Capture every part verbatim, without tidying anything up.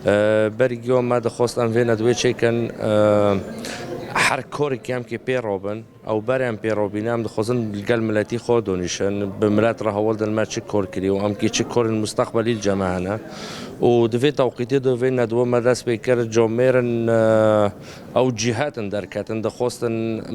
E, berî giyo me dixwest em vê nedwê çêkin, e, her korekî em kê pê robin, ew berê em pê robîne, em dixwazin li gel miletî xwe donîşin, bi milet re hewl din me çi kor kirî û em kê çi korên mustaqbelî li cem me hene. Û di vê tewqîtê de vê nedwe me dest pê kir, comêrin, e, ew cîhetin derketin, dixwestin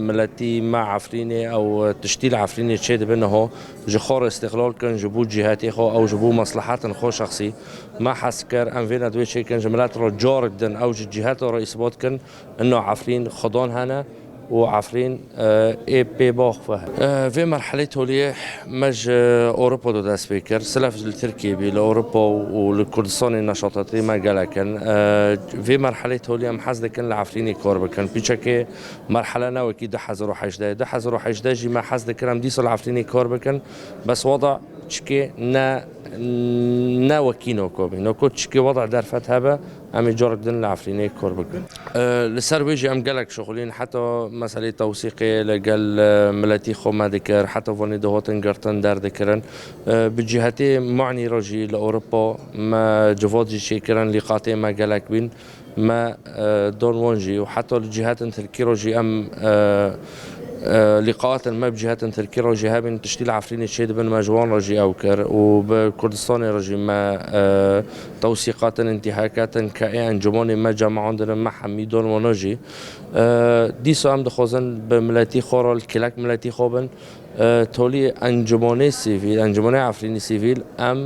miletî me Efrînê ew tiştî li Efrînê çêdibe niho ji xwe re îstîqlal kin, ji bo cîhetê xwe ew ji bo meslehetin xwe şexsî. Me hez kir, em vê nedwê çêkin, ji milet re carek din ew ji cîheta re îsbat kin, ino Efrîn xudan hene û Efrîn, e, ê pê bax ve. E, vê merhelê toliyê me ji Ewropa de dest pê kir. Silef li Tirkiyê bî, li Ewropa û, û li Kurdistanê neşatatê me gelek in. E, vê merhelê toliyê em hez dikin li Efrînê kar bikin. Pîçekê merhele ne wekî du hezar û hejdeh. Du hezar û hejdeh jî me hez dikir em dîsa li Efrînê kar bikin. Bes wada çikê ne, ne wekî noko bî. Noko çikê wada derfet hebe, em ê carek din li Efrînê kar bikin. E, li ser wê jî em gelek şixulîn, heta meselê tewsîqê li gel, e, miletî xwe me dikir, heta vanê dihatin girtin derdikirin. E, bi cîhetê manî re jî li Ewropa me civat jî çêkirin, lîqatê me gelek bîn. Me, e, don wan jî û heta li cîhetin tirkî re jî em, e, e, lîqatin me bi cîhetin tirkî re jî hebin, tiştî li Efrînê çêdibin, me ji wan re jî ew kir û bi Kurdistanê re jî me, e, tewsîqatin, întîhakatin ke ê encûmanê me cemaandin, me hemî don wana jî. E, dîsa em dixwazin bi miletî xwe re li kilek miletî xwe bin. E, tolî encûmanê sivîl, encûmanê Efrînî sivîl, em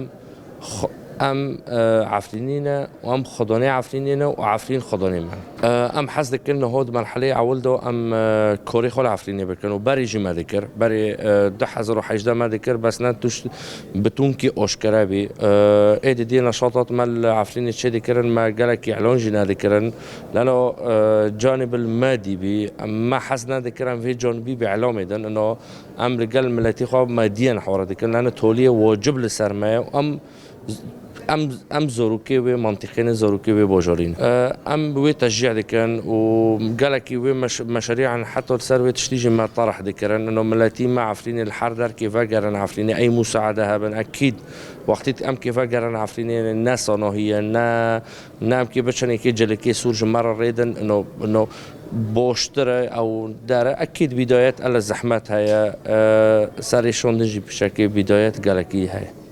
xu-, em, e, Efrînî ne û em xudanê Efrînê ne û Efrîn xudanê me. E, em hez dikin niho di merheleyê ewil de em, e, korê xwe li Efrînê bikin û berê jî me dikir. Berê, e, du hezar û hejdeh me dikir, bes ne tişt bi tunkî aşkere bî. E, ê didî neşatat me li Efrînê çê dikirin, me gelekî îlan jî nedikirin. Leno, e, canî bil me dî bî, me hez nedikirin vê canibî bi îlamê din. Ino em li gel miletî xwe mediyen hewara dikin. Leno toliyê wacib li ser me ye û em Em, em zarokê wê mantîqê ne, zarokê wê bajarî ne. E, em wê teşcî dikin û gelekî wê meş-, meşerîyan heta li ser wê tiştî jî me terh dikirin. Ino miletî me Efrînê li her derkê vegerin Efrînê, ey musaade hebin. Ekîd wextî em kê vegerin Efrînê ne sanahî ye, ne, ne em kê biçin êkê cilekê sûr ji me re rêdin. Ino, ino boştir e ew dere. Ekîd bîdayet ele zehmet heye. E, serê şandin jî pişekê bîdayet gelekî heye.